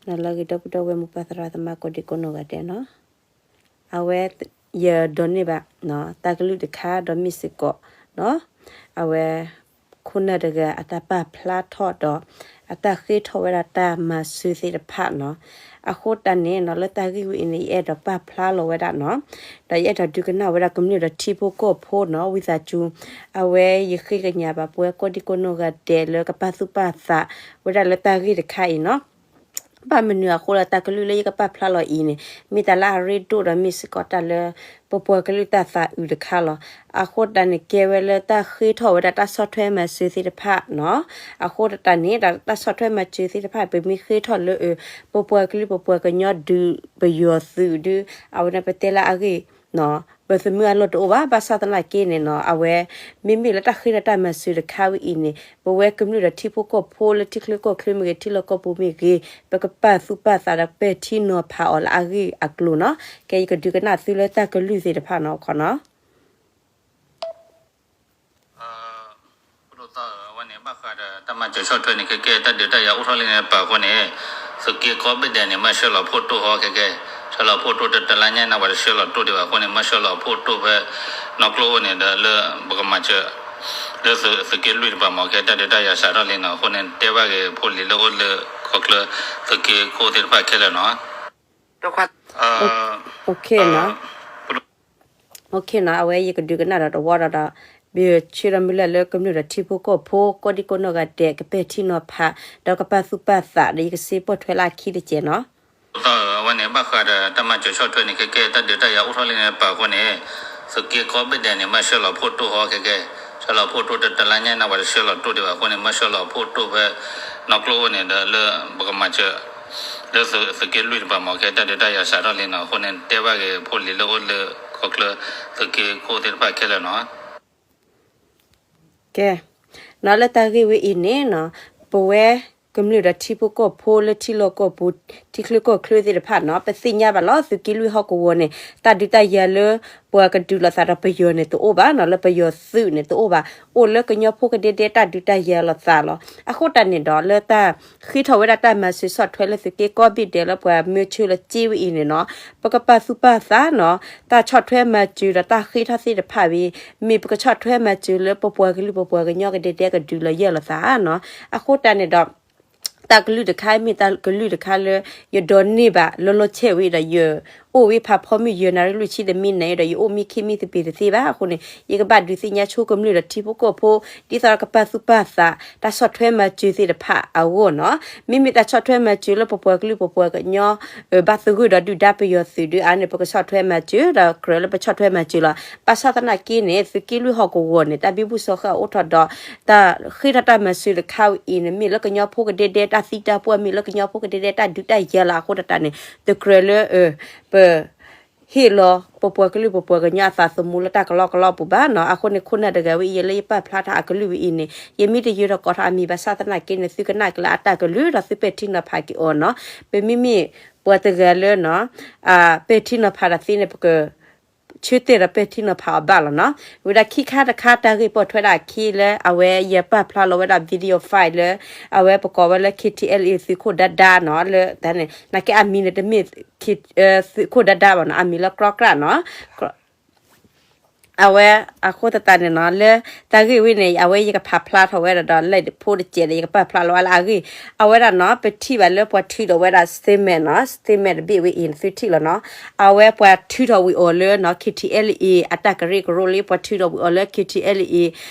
လၢအဂ့ၤ ဒီပုၢ်ဒီဝဲၢ်မိၢ်ပၢ်သရၣ်သမါကိးဒံကိးနီၢ်ဂၤဒဲးနီၤ, အဝဲ ယဒိးန့ၢ်ဘၣ် တၢ်ကလုၢ်တခါဒီးမ့ၢ်စ့ၢ်ကီးနီၤ, အဝဲ ခိၣ်နၢ်တဂၤအတၢ်ပာ်ဖျါထီၣ်ဒီး အတၢ်ဃ့ထီၣ်ဝဲဒၣ်တၢ်မၤစၢၤသ့ၣ်တဖၣ်နီၤ, အဃိတၢ်န့ၣ်နီၤ လၢတၢ်ဂ့ၢ်ဝဲအံၤန့ၣ် ယအဲၣ်ဒိးပာ်ဖျါလီၤဝဲဒၣ်နီၤ, ဒီးယအဲၣ်ဒိးဒုးကနၣ်ဝဲဒၣ်ကမျၢၢ်ဒီးထံဖိကီၢ်ဖိနီၤ ဝံသးစူၤ, အဝဲယဃ့ကညးဘၣ်ပဝဲကိးဒံကိးနီၢ်ဂၤဒဲးလၢကပာ်သူၣ်ပာ်သးဝဲဒၣ်လၢတၢ်ဂ့ၢ်တခါအံၤနီၤ ဘၣ်မနုၤအဃိလၢတၢ်ကလုၢ်လၢယကပာ်ဖျါလီၤအံၤန့ၣ် မ့ၢ်တၢ်လၢအရ့ဒိၣ်ဒီးမ့ၢ်စ့ၢ်ကီးတၢ်လၢ ပပှၤကလုာ်တၢ်သးအုးတခါလီၤ. အဃိတၢ်န့ၣ် ကဲဝဲလၢတၢ်ဃ့ထီၣ်ဝဲဒၣ်တၢ်ဆီၣ်ထွဲမၤစၢၤသ့ၣ်တဖၣ်နီၤ, အဃိတၢ်န့ၣ် တၢ်ဆီၣ်ထွဲမၤစၢၤသ့ၣ်တဖၣ် ပမ့ၢ်ဃ့ထီၣ်လၢ ပပှၤကလုာ်ပပှၤကညီဒုးပယီၤသုးဒုး အဝဲန့ၣ်ပတဲလၢအဂ့ၢ် ပသမုၢ်အလီၢ်တအိၣ်ဘၣ်. ဘၣ်ဆၣ်သနာ်က့န့ၣ်နီၤ အဝဲ မ့မ့ၢ်လၢတၢ်ဃ့ထီၣ်တၢ်မၤစၢၤတခါဝဲအံၤန့ၣ် ပဝဲကမျၢၢ်ဒီးထံဖိကီၢ်ဖိလၢထံချၢကီၢ်ချၢမ့ၢ်ဂ့ၤ ထံလီၢ်ကီၢ်ပူၤမ့ၢ်ဂ့ၤ ပကပာ်သူၣ်ပာ်သးဒီးပဲာ်ထံနီၤဖးအီၤလၢအဂ့ၢ်အကျိၤနီၤ. ကဲ ယကဒုးကနၣ်သုလၢတၢ်ကလုၢ်သ့ၣ်တဖၣ်နီၤ ခီနီၤ အဝဲန့ၣ် ဘၣ်ဃးဒီးတၢ်မၤစၢၤဆီၣ်ထွဲန့ၣ် ခဲကဲ တၢ်ဒုးတၢ်ယၤအိၣ်ထီၣ်လံန့ၣ် ပာ်အဃိန့ၣ် သုးက့ကိးဘ့ၣ်ဒဲးန့ၣ် မၢဆှၢလီၤဖှိၣ်တိၢ်ဟီ ခဲကဲ ဆှၢလီၤဖှိၣ်တိၢ်တတလါညါန့ၣ် ပှၤတဆှၢလီၤတိၢ်ဒံးဘၣ်အဃိန့ၣ် မၢဆှၢလီၤဖှိၣ်တိၢ်ဖဲ နီၢ်ကျိၣ်အိၣ်န့ၣ်ဒီးလၢ ပကမၤစၢၤ လၢသုးက့လွံၢ်တပၤမ့ၢ် ခဲတၢ်ဒုးတၢ်ယၤစးထီၣ်လံနီၤ အဃိန့ၣ် တဲဘၣ်က့ၤဖိလံၤလၢအိၣ်လၢ ခီကျၢ သုးက့ကိၢ်သ့ၣ်တဖၣ်ခဲလၢာ်နီၤ OK နီၤ OK နီၤ အဝဲယကဒုးကနၣ်ဒီးတဝီဒီးဒီး ပဆၢဒီးမုၢ်လၢ်လၢကမျၢၢ်ဒီးထံဖိကီၢ်ဖိ ကိးဒံကိးနီၢ်ဂၤဒဲး ကပဲာ်ထံနီၤဖး ဒီးကပာ်သူၣ်ပာ်သး ဒီးယကစ့ပိာ်ထွဲလၢအခံတစဲးနီၤ အဝဲန့ၣ် ဘၣ်ဃးဒီးတၢ်မၤစၢၤဆီၣ်ထွဲန့ၣ် ခဲကဲ တၢ်ဒုးတၢ်ယၤအိၣ်ထီၣ်လံန့ၣ် ပာ်အဃိန့ၣ် သုးက့ကိးဘ့ၣ်ဒဲးန့ၣ် မၢဆှၢလီၤဖှိၣ်တိၢ်ဟီ ခဲကဲ ဆှၢလီၤဖှိၣ်တိၢ်တတလါညါန့ၣ် ပှၤတဆှၢလီၤတိၢ်ဒံးဘၣ်အဃိန့ၣ် မၢဆှၢလီၤဖှိၣ်တိၢ်ဖဲ နီၢ်ကျိၣ်အိၣ်န့ၣ်ဒီးလၢ ပကမၤစၢၤ လၢသုးက့လွံၢ်တပၤမ့ၢ် ခဲတၢ်ဒုးတၢ်ယၤစးထီၣ်လံနီၤ အဃိန့ၣ် တဲဘၣ်က့ၤဖိလံၤလၢအိၣ်လၢ ခီကျၢ သုးက့ကိၢ်သ့ၣ်တဖၣ်ခဲလၢာ်နီၤ ကဲ နီၤ လၢတၢ်ဂ့ၢ်ဝဲအံၤန့ၣ်နီၤ ပဝဲကမျၢၢ်ဒီးထံဖိကီၢ်ဖိလၢထံလီၢ်ကီၢ်ပူၤ ထံချၢကီၢ်ချၢသ့ၣ်တဖၣ်နီၤ ပသ့ၣ်ညါဘၣ်လီၤ သုးက့လွံၢ်ဟီၣ်ကဝီၤန့ၣ် တၢ်ဒုးတၢ်ယၤလၢ ပှၤကဒုးလိာ်သးဒီးပယီၤန့ၣ်တအိၣ်ဘၣ်နီၤ လၢပယီၤသုးန့ၣ်တအိၣ်ဘၣ် အိၣ်လၢကညီဖိကဒဲဒဲတၢ်ဒုးတၢ်ယၤလိာ်သးလီၤ. အဃိတၢ်န့ၣ်ဒီး လၢတၢ်ဃ့ထီၣ်ဝဲဒၣ်တၢ်မၤစၢၤဆီၣ်ထွဲလၢသုးက့ကိးဘ့ၣ်ဒဲးလၢပှၤမၢဆှၢလီၤစ့ဝဲအံၤန့ၣ်နီၤ ပကပာ်သူၣ်ပာ်သးနီၤ တၢ်ဆီၣ်ထွဲမၤစၢၤဒီးတၢ်ဃ့ထီၣ်သ့ၣ်တဖၣ်ဝံၤ မ့ၢ်ပကဆီၣ်ထွဲမၤစၢၤလၢပပှၤကလုာ်ပပှၤကညီကဒဲဒဲကဒုးလီၤယဲၢ်လိာ်သးနီၤ အဃိတၢ်န့ၣ်ဒီး တၢ်ကလုၢ်တခါမ့ၢ်တၢ်ကလုၢ်တခါလၢ ယဒိးန့ၢ်ဘၣ်လီၤလီၤဆဲးဝဲဒီး ယအိၣ်ဝဲဖးဖီမုၢ် ယနၣ်ရံၣ်လွံၢ်ဆံတမံးနံးဒီး ယအိၣ်မံခ့မံသပ့ၤတသ့ဘၣ်အဃိန့ၣ် ယကဘၣ်ဒုးသ့ၣ်ညါဆိကမျၢၢ်ဒီးထံဖိကီၢ်ဖိ ဒ်သိးဒီးကပာ်သူၣ်ပာ်သး တၢ်ဆီၣ်ထွဲမၤစၢၤသ့ၣ်တဖၣ်အဂီၢ်နီၤ မ့မ့ၢ်တၢ်ဆီၣ်ထွဲမၤစၢၤလၢပပှၤကလုာ်ပပှၤကညီ ဘၣ်သဂၢၢ်ဒီးဒုၣ်ဒါပယီၤသုးဒုးအါန့ၣ် ပကဆီၣ်ထွဲမၤစၢၤဒီးကြၢးလၢပဆီၣ်ထွဲမၤစၢၤလီၤ. ဘၣ်ဆၣ်သနာ်က့န့ၣ် သုးက့လွံၢ်ဟီၣ်ကဝီၤန့ၣ် တၢ်ဘံဘူစီၤဃာ်အိၣ်ထီၣ်ဒီး တၢ်ဃ့ထီၣ်တၢ်မၤစၢၤတခါဝဲအံၤန့ၣ် မ့ၢ်လၢကညီဖိကဒဲဒဲတၢ်သံတၢ်ပှၢ် မ့ၢ်လၢကညီဖိကဒဲဒဲတၢ်ဒုးတၢ်ယၤလီၤအဃိတၢ်န့ၣ် တကြၢးလၢ ပ ဟ့ၣ်လီၤပပှၤကလုာ်ပပှၤကညီအသးသမူလၢတၢ်ကလီကလီပူၤဘၣ်နီၤ. အဃိန့ၣ် ခိၣ်နၢ်တဂၤဝဲအံၤလၢယပာ်ဖျါထီၣ်အကလုၢ်ဝဲအံၤန့ၣ် ယမ့ၢ်တယၢၤထီၣ်ကိးထီၣ်အမံၤဘၣ်ဆၣ်သနာ်က့န့ၣ် သုကနၣ်က့ၤလၢအတၢ်ကလုၢ်ဒီးသုပဲာ်ထံနီၤဖးက့ၤအီၤနီၤ. ပမ့မ့ၢ်ပှၤတဂၤလၢနီၤ ပဲာ်ထံနီၤဖးတၢ်သ့န့ၣ် ပက ဆၢတဲာ်ဒီးပဲာ်ထံနီၤဖးအီၤဘၣ်လီၤနီၤ. ဝံၤဒီးခံခါတခါ တၢ်ဂ့ၢ်ပိာ်ထွဲဒၣ်အခံလၢ အဝဲယပာ်ဖျါလီၤဝဲဒၣ် video file လၢ အဝဲပကိးဝဲလၢ KTLA သုးခိၣ်ဒါဒါနီၤ လၢတၢ်န့ၣ် နာ်က့အမံၤန့ၣ်တမ့ၢ် သုးခိၣ်ဒါဒါဘၣ်နီၤ အမံၤလၢကြီကြၣ်နီၤ အဝဲအဃိသတးန့ၣ်နီၤ လၢတၢ်ဂ့ၢ်ဝဲန့ၣ် အဝဲယကဖးဖျါထီၣ်ဝဲဒၣ်ဒီး လံာ်ဖိတစဲးဒီး ယကပာ်ဖျါလီၤဝဲလၢအဂ့ၢ် အဝဲဒၣ်နီၤ ပထံၣ်ဘၣ်လၢပှၤထုးထီၣ်ဝဲဒၣ် statement နီၤ statement တဘ့ၣ်ဝဲအံၤ သုထံၣ်လီၤနီၤ အဝဲပှၤထုးထီၣ်ဝံၤအီၤလၢနီၤ KTLA အတၢ်ကရၢကရိလံ ပှၤထုးထီၣ်ဝံၤအီၤလၢ KTLA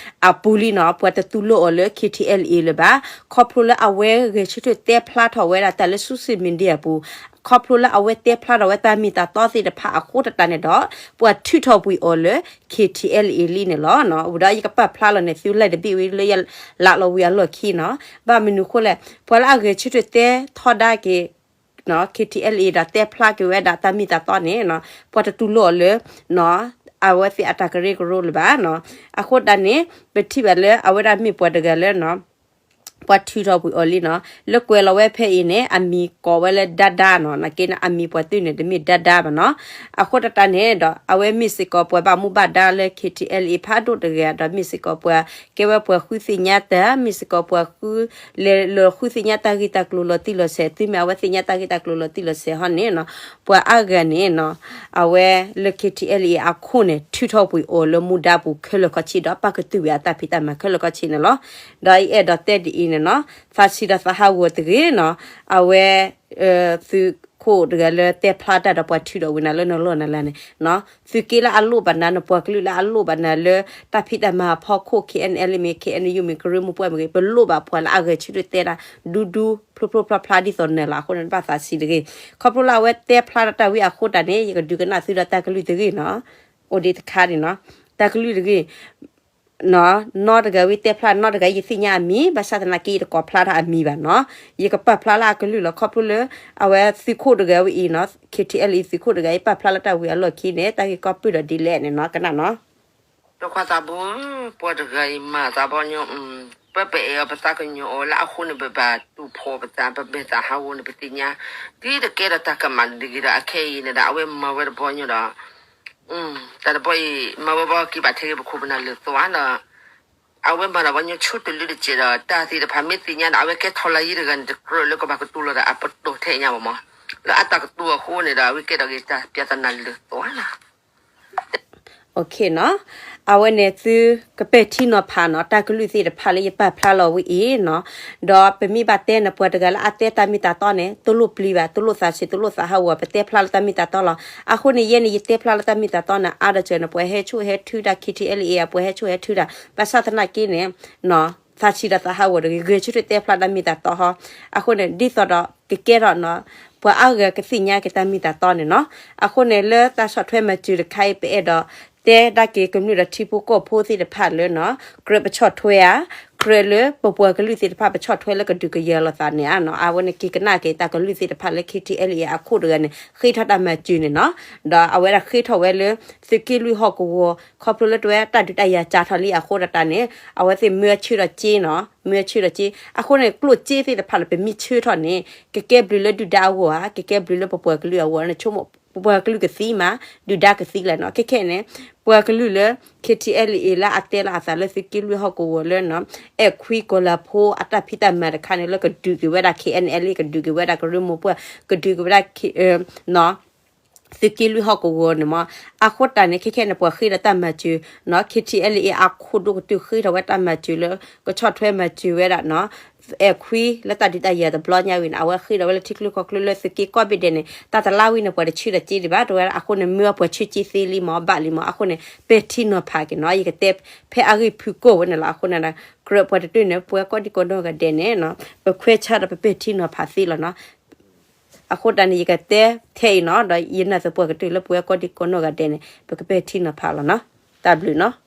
အပူၤလံနီၤ ပှၤတတူၢ်လိာ်အီၤလၢ KTLA လၢၤဘၣ် ခီဖျိလၢအဝဲဂဲၤဆၢထၢၣ်တဲဖျါထီၣ်ဝဲဒၣ်တၢ်လၢ social media အပူၤ ခီဖျိလၢအဝဲတဲဖျါထီၣ်ဝဲတၢ်မ့ၢ်တၢ်တီသ့ၣ်တဖၣ်အဃိသတးန့ၣ်ဒီး ပှၤထုးထီၣ်ဝံၤအီၤလၢ KTLA လံန့ၣ်လီၤ. ဝံၤဒီးယကပာ်ဖျါလီၤန့ၣ် သုလဲၤတဘ့ၣ်ဝဲလၢယလးလီၤဝံၤအလီၢ်ခံနီၤ ဘၣ်မနုၤဃိလဲၣ် ပှၤလၢအဂဲၤဆၢထၢၣ်တဲထီဒါက့ၤ KTLA ဒီးတဲဖျါက့ၤဝဲဒၣ်တၢ်မ့ၢ်တၢ်တီန့ၣ် ပှၤတတူၢ်လိာ်အီၤလၢ အဝဲသ့ၣ်အတၢ်ကရၢကရိလၢၤဘၣ်နီၤ အဃိတၢ်န့ၣ် ပထံၣ်ဘၣ်လၢအဝဲဒၣ်မ့ၢ်ပှၤတဂၤလၢ ပှၤထုးထီၣ်ကွံာ်အီၤလံနီၤ. လၢကွဲးလီၤဝဲဖဲအံၤန့ၣ် အမံၤကိးဝဲလၢဒါဒါနီၤ. နာ်က့န့ၣ် အမံၤပှၤတုၤန့ၣ် တမ့ၢ်ဒါဒါဘၣ်နီၤ. အဃိသတးန့ၣ်ဒီး အဝဲမ့ၢ်စ့ၢ်ကီးပှၤဘၣ်မူဘၣ်ဒါလၢ KTLA ဖးဒိၣ်တဂၤဒီး မ့ၢ်စ့ၢ်ကီးပှၤကဲဝဲပှၤဃုသ့ၣ်ညါတၢ်, မ့ၢ်စ့ၢ်ကီးပှၤဃု လဲၤလီၤဃုသ့ၣ်ညါတၢ်ဂ့ၢ်တၢ်ကျိၤလီၤတံၢ်လီၤဆဲး, တုၤမ့ၢ်အဝဲသ့ၣ်ညါတၢ်ဂ့ၢ်တၢ်ကျိၤလီၤတံၢ်လီၤဆဲးဟီန့ၣ်နီၤ, ပှၤအါဂၤန့ၣ်နီၤ အဝဲလၢ KTLA အခိၣ်န့ၣ် ထုးထီၣ်ကွံာ်အီၤလၢမူဒါပူၤခဲလၢာ်ခဲဆ့ဒီး ပၣ်ကတုာ်ဝံၤအတၢ်ဖံးတၢ်မၤခဲလၢာ်ခဲဆ့န့ၣ်လီၤ. ဒီးအံၤအဲၣ်ဒိးတဲဒ်အံၤန့ၣ်နီၤ, သးဆံးဒီးသးဟးဂီၤတဂ့ၤနီၤ, အဝဲ သုးခိၣ်တဂၤလၢတဲဖျါတၢ်ဒီးပှၤထုးထီၣ်ဝံၤနၤလၢနလီၢ်နလၤန့ၣ်နီၤ, သုးက့လၢအလိၣ်ဘၣ်နၤ, နပှၤကလုာ်လၢအလိၣ်ဘၣ်နၤလၢ တၢ်ဖံးတၢ်မၤအဖီခိၣ် KNLA မ့ၢ် KNU မ့ၢ် ကရၢမိၢ်ပှၢ်မ့ၢ်ဂ့ၤ, ပလိၣ်ဘၣ်ပှၤလၢအဂဲၤဆၢထၢၣ်တဲဒၣ် ဒူဒူဖျိဖျိဖျါဖျါဒ်သိးနၤလီၤ. အဃိန့ၣ် နဘၣ်သးဆံးတဂ့ၤ. ခီဖျိလၢအဝဲတဲဖျါထီၣ်တၢ်ဝံၤအဃိတၢ်န့ၣ် ယကဒုးကနၣ်သုဒီးတၢ်ကလုၢ်တဂ့ၤနီၤ, အိၣ်ဒံးတခါန့ၣ်နီၤ, တၢ်ကလုၢ်တဂ့ၤ နီတဂၤဝံၤတဲဖျါနီတဂၤ ယသ့ၣ်ညါအမံၤ, ဘၣ်ဆၣ်သနာ်က့ ယတကိးဖျါထီၣ်အမံၤဘၣ်နီၤ, ယကပာ်ဖျါလၢအကလုၢ်လီၤ. ခီဖျိလၢ အဝဲသုးခိၣ်တဂၤဝံၤအံၤနီၤ, KTLA သုးခိၣ်တဂၤအံၤ ပာ်ဖျါလၢတၢ်ဝံၤအလီၢ်ခံန့ၣ် တၢ်ဂ့ၢ်ကီပၢၢ်ဒီးဒ်လဲၣ်န့ၣ်နီၤ, ကနၣ်နီၤ. ဒီးကွၢ်သးဘိ, ပှၤတဂၤအံၤမၤသးဘီညီ, ပပအဲၣ်အီၤပသးကညီၤအီၤလၢအဃိန့ၣ် ပဘၣ်တူၢ်ဖှီၣ်ပသး ပမဲာ်သးဟးဂီၤန့ၣ် ပသ့ၣ်ညါ, ဒ်တကဲဒီးတၢ်ကမၣ်တဂ့ၤဒီး အခဲအံၤန့ၣ်ဒီး အဝဲမၤဝဲတဘီညီဒီး တၢ်တဘီအံၤ မၤဝဲဘီက့ၤဘၣ်ထဲဂ့ၤ ပခိၣ်ပနၢ်လၢာ်သွါဒီး အဝဲမၤဒီးပှၤညီဆူတလၢတစဲးဒီး တၢ်သ့ၣ်တဖၣ်မ့ၢ်သ့ၣ်ညါဒီး အဝဲကဲထီၣ်လၢယံၤတဂၤန့ၣ် တကြၢးလၢကဘၣ်ကတိၤလီၤဒီးအပတီၢ်ထဲညါဘၣ်မး, လၢအတၢ်ကတိၤအဃိန့ၣ်ဒီး အဝဲကဲထီၣ်က့ၤတၢ်ပျၢ်သနာ်လၢာ်သွါလီၤ. အဝဲန့ၣ်သုကပဲာ်ထံနီၤဖးနီၤ တၢ်ကလုၢ်သ့ၣ်တဖၣ်လၢယပာ်ဖျါလီၤဝဲအံၤနီၤ, ဒီးပမ့ၢ်ဘၣ်တဲန့ၣ် ပှၤတဂၤလၢအတဲတၢ်မ့ၢ်တၢ်တီန့ၣ် တလိၣ်ပျံၤဘၣ်, တလိၣ်သးဆံး တလိၣ်သးဟးဂီၤ, ပတဲဖျါလၢတၢ်မ့ၢ်တၢ်တီလီၤ. အဃိန့ၣ် ယဲန့ၣ် ယတဲဖျါလၢတၢ်မ့ၢ်တၢ်တီန့ၣ် အါဒီးစၢၤန့ၣ် ပှၤဟဲဆိၣ်ဟဲထုတၢ် KTLA အပှၤဟဲဆိၣ်ဟဲထုတၢ် ဘၣ်ဆၣ်သနာ်က့န့ၣ် သးဆံးဒီးသးဟးဂီၤတဂ့ၤ ဂဲၤဆၢထၢၣ်တဲဖျါတၢ်မ့ၢ်တၢ်တီဟီ, အဃိန့ၣ် ဒ်သိးဒီးကကဲထီၣ်နီၤ ပှၤအါဂၤကသ့ၣ်ညါက့ၤတၢ်မ့ၢ်တၢ်တီန့ၣ်နီၤ. အဃိန့ၣ် လၢတၢ်ဆီၣ်ထွဲမၤစၢၤတခါအံၤ ပအဲၣ်ဒိးတဲဒၣ်က့ၤကမျၢၢ်ဒီးထံဖိကီၢ်ဖိသ့ၣ်တဖၣ်လၢနီၤ ကြၢးပဆီၣ်ထွဲဧါ, ကြၢးလၢပပှၤကလုာ်သ့ၣ်တဖၣ် ပဆီၣ်ထွဲလၢကဒုးကယၤလိာ်သးန့ၣ်ဧါနီၤ. အဝဲန့ၣ်က့ၤကနၣ်က့ၤတၢ်ကလုၢ်သ့ၣ်တဖၣ်လၢ KTLA အခိၣ်တဂၤန့ၣ် ဃ့ထီၣ်တၢ်မၤစၢၤန့ၣ်နီၤ. ဒီးအဝဲဒၣ်ဃ့ထီၣ်ဝဲလၢ သုးက့လွံၢ်ဟီၣ်ကဝီၤ ခီဖျိလၢတဝဲတၢ်ဒုးတၢ်ယၤစးထီၣ်လံအဃိဒၣ်တၢ်န့ၣ် အဝဲသ့ၣ်မၢအဆၢဒီးစ့နီၤ, မၢအဆၢဒီးစ့. အဃိန့ၣ် ကျိၣ်စ့သ့ၣ်တဖၣ်လၢပမ့ၢ်ဆၢထီၣ်န့ၣ် ကကဲဘျုးလၢဒုၣ်ဒါအဂီၢ်ဧါ, ကကဲဘျုးလၢပပှၤကလုာ်အဂီၢ်န့ၣ် ဆိကမိၣ် ပပှၤကလုာ်ကသံမး ဒုၣ်ဒါကသံလဲၣ်နီၤ. ခဲခဲန့ၣ် ပှၤကလုာ်လၢ KTLA လၢအတဲလီၤအသးလၢသုးက့လွံၢ်ဟီၣ်ကဝီၤလၢနီၤ အဲၣ်ခွံကီၤလၤဖိအတၢ်ဖံးတၢ်မၤတခါန့ၣ် လၢကဒုးက့ၤဝဲဒၣ် KNLA ကဒုးက့ၤဝဲဒၣ်ကရၢမိၢ်ပှၢ် ကဒုးက့ၤဝဲဒၣ် သုးက့လွံၢ်ဟီၣ်ကဝီၤန့ၣ်မး. အဃိတၢ်န့ၣ် ခဲခဲန့ၣ် ပှၤဃ့ဒီးတၢ်မၤစၢၤနီၤ KTLA အခိၣ်ဒိၣ်ကတၢၢ်ဃ့ထီၣ်ဝဲတၢ်မၤစၢၤလၢ ကဆီၣ်ထွဲမၤစၢၤဝဲဒၣ်နီၤ အဲၣ်ခွံလၢတၢ်ဒုးတၢ်ယၤတဘျီညါဝံၤန့ၣ် အဝဲဃ့ထီၣ်ဝဲလၢထံချၢကီၢ်ချၢလၢသုးက့ကီၢ်ဘ့ၣ်ဒဲးန့ၣ် တၢ်တလါဝံၤန့ၣ် ပှၤတဆၢဒီးစ့ဒံးဘၣ် တဝဲဒၣ် အဃိန့ၣ် မၢအပှၤဆၢစ့သ့လံမး ဘၣ်လံမး. အဃိန့ၣ် ပဲာ်ထံနီၤဖးက့ၤနီၤ ယကတဲဖဲအဂ့ၢ်ဖုၣ်ကိာ်ဝဲန့ၣ်လီၤ. အဃိန့ၣ် ကြၢးပှၤတတုၤန့ၣ် ပဝဲကီၢ်ဒံကီၢ်နီၢ်ဂၤဒဲးန့ၣ် ပခွဲးဆါဒီးပပဲာ်ထံနီၤဖးသ့လီၤနီၤ. အဃိတၢ်န့ၣ် ယကတဲထဲအံၤနီၤ ဒီးယနာ်သပှၢ်ကတၢၢ်လၢပဝဲကီၢ်ဒံကီၢ်နီၢ်ဂၤဒဲးန့ၣ် ပကပဲာ်ထံနီၤဖးလီၤနီၤ. တၢ်ဘျုးနီၤ.